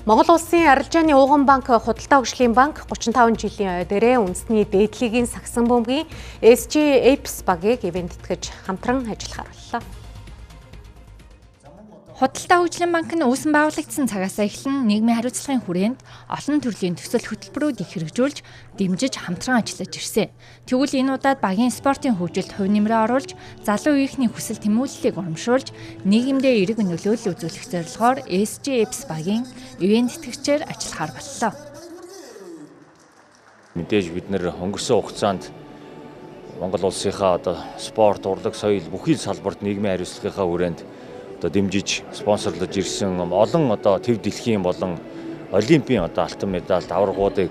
Монгол Улсын Арилжааны Ууган банк, Худалдаа хөгжлийн банк 35 жилийн ой дээрээ үндэсний дээдлигийн сагсан бөмбөгийн SG Apes багийг ивээн тэтгэж хамтран ажиллахаар боллоо. Худалдаа хөгжлийн банк нь үүсэн байгуулагдсан цагаасаа эхлэн нийгмийн хариуцлагын хүрээнд олон төрлийн төсөл хөтөлбөрүүдийг хэрэгжүүлж, дэмжиж хамтран ажиллаж ирсэн. Тэгвэл энэ удаад багийн спортын хөгжилд хувь нэмрээ оруулж, залуу үеийнхний хүсэл тэмүүллийг урамшуулж, нийгэмдээ эерэг нөлөөлөл үзүүлэх зорилгоор SG Apes багийн ивээн тэтгэгчээр ажиллахаар боллоо. Мэдээж бид нэр өнгөрсөн хугацаанд Монгол улсынхаа одоо спорт, урлаг, соёл бүхий салбарт нийгмийн хариуцлагынхаа хүрээнд одоо дэмжиж, спонсорлож ирсэн олон одоо төв дэлхийн болон олимпийн одоо алтан медаль аваргуудыг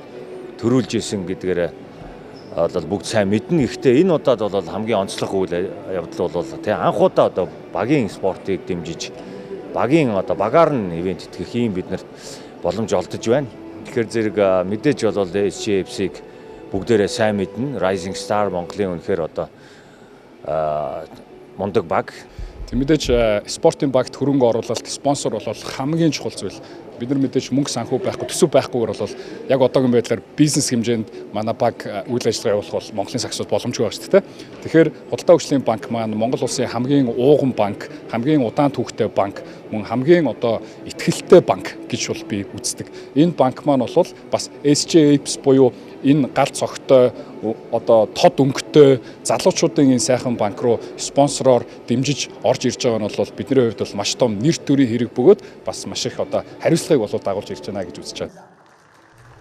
төрүүлж исэн гэдгээр бол бүгд сайн мэднэ. Гэхдээ энэ удаад бол хамгийн онцлог үйл явдал бол тий анх удаа одоо багийн спортыг дэмжиж, багийн одоо багаар нь ивээн тэтгэх юм биднэрт боломж олдож байна. Тэгэхээр зэрэг мэдээж бол SGFC-г бүгдээрээ сайн мэднэ. Rising Star Монголын үнэхээр одоо мундаг баг. Мэдээж спортын багт хөрөнгө оруулалт, спонсор бол хамгийн чухал зүйл. Бид нар мэдээж мөнгө санхүү байхгүй, төсөв байхгүйгээр бол яг одоогийн байдлаар бизнес хэмжээнд манай баг үйл ажиллагаа явуулах бол Монголын сагсууд боломжгүй байгаа шүү дээ. Тэгэхээр Худалдаа хөгжлийн банк маань Монгол улсын хамгийн ууган банк, хамгийн удаан түүхтэй банк, мөн хамгийн одоо итгэлтэй банк гэж бол би үздэг. Энэ банк маань бол бас SG Apes буюу энэ гал цогтой одоо тод өнгөтэй залуучуудын энэ сайхан банк руу спонсороор дэмжиж орж ирж байгаа нь бол бидний хувьд бол маш том нэр төрийн хэрэг бөгөөд бас маш их одоо хариуцлагыг болов дагуулж ирж байна гэж үзэж байна.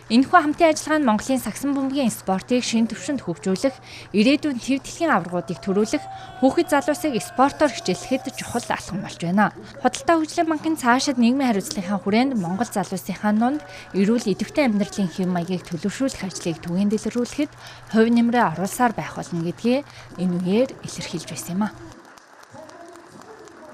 Энэхүү хамтын ажиллагаа нь Монголын сагсан бөмбөгийн спортыг шинэ түвшинд хөгжүүлэх, ирээдүйн төв дэлхийн аваргуудыг төрүүлэх, хүүхэд залуусыг спортоор хичээллэхэд чухал алхам болж байна. Худалдаа хөгжлийн банкын цаашид нийгмийн хариуцлагынхаа хүрээнд Монгол залуусынхаа дунд эрүүл идэвхтэй амьдралын хэв маягийг төлөвшүүлэх ажлыг түгээн дэлгэрүүлэхэд хувь нэмрээ оруулсаар байх болно гэдгээ энэ үеэр илэрхийлж байсан юм а.